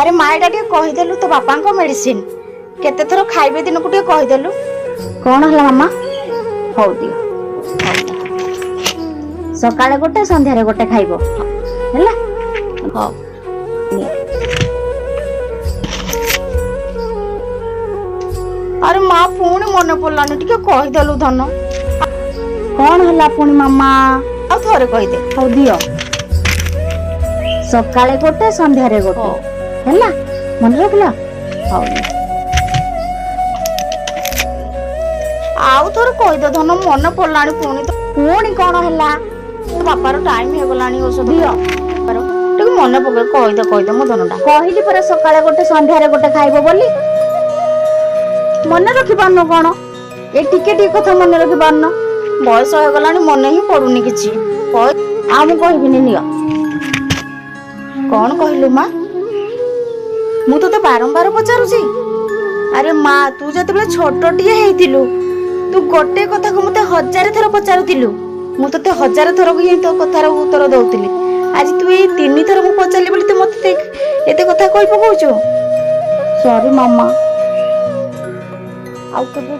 ଆରେ ମା, ଏଇଟା ଟିକେ କହିଦେଲୁ, ତୋ ବାପାଙ୍କ ମେଡିସିନ କେତେ ଥର ଖାଇବେ ଦିନକୁ, ଟିକେ କହିଦେଲୁ। କଣ ହେଲା ମାମା? ହଉ ଦିଅ, ହଉ। ସକାଳେ ଗୋଟେ, ସନ୍ଧ୍ୟାରେ ଗୋଟେ ଖାଇବ, ହେଲା? ହଉ ନିଅ। ଆରେ ମା, ପୁଣି ମନେ ପଡିଲାନି, ଟିକେ କହିଦେଲୁ ଧନ। କଣ ହେଲା ପୁଣି ମାମା? ଆଉ ଥରେ କହିଦେ। ହଉ ଦିଅ। ସକାଳେ ଗୋଟେ, ସନ୍ଧ୍ୟାରେ ଗୋଟେ, ହେଲା? ମନେ ରଖିଲ? ହଉ ନିଅ। ଆଉ ଥରେ କହିଦେ ଧନ, ମନେ ପଡିଲାଣି ପୁଣି ତ। ପୁଣି କଣ ହେଲା? ବାପାର ଟାଇମ ହେଇଗଲାଣି, ଔଷଧ ଦିଅ। ଟିକେ ମନେ ପକେଇ କହିଦେ, କହିଦେ ମୋ ଧନଟା। କହିଲି ପରା, ସକାଳେ ଗୋଟେ, ସନ୍ଧ୍ୟାରେ ଗୋଟେ ଖାଇବ ବୋଲି। ମନେ ରଖିପାରୁନ କଣ? ଏ ଟିକେ ଟିକେ କଥା ମନେ ରଖିପାରୁନ? ବୟସ ହେଇଗଲାଣି, ମନେ ହିଁ ପଡୁନି କିଛି। ଆଉ ମୁଁ କହିବିନି, ନିଅ। କଣ କହିଲୁ ମା? ମୁଁ ତୋତେ ବାରମ୍ବାର ପଚାରୁଛି। ଆରେ ମା, ତୁ ଯେତେବେଳେ ଛୋଟଟିଏ ହେଇଥିଲୁ, ତୁ ଗୋଟେ କଥାକୁ ମତେ ହଜାରେ ଥର ପଚାରୁଥିଲୁ। ମୁଁ ତୋତେ ହଜାରେ ଥର ହିଁ ତୋ କଥାର ଉତ୍ତର ଦଉଥିଲି। ଆଜି ତୁ ଏଇ ତିନି ଥର ମୁଁ ପଚାରିଲି ବୋଲି ତୁ ମତେ ଏତେ କଥା କହି ପକଉଛୁ। ସରି ମାମା, ଆଉ କେବେ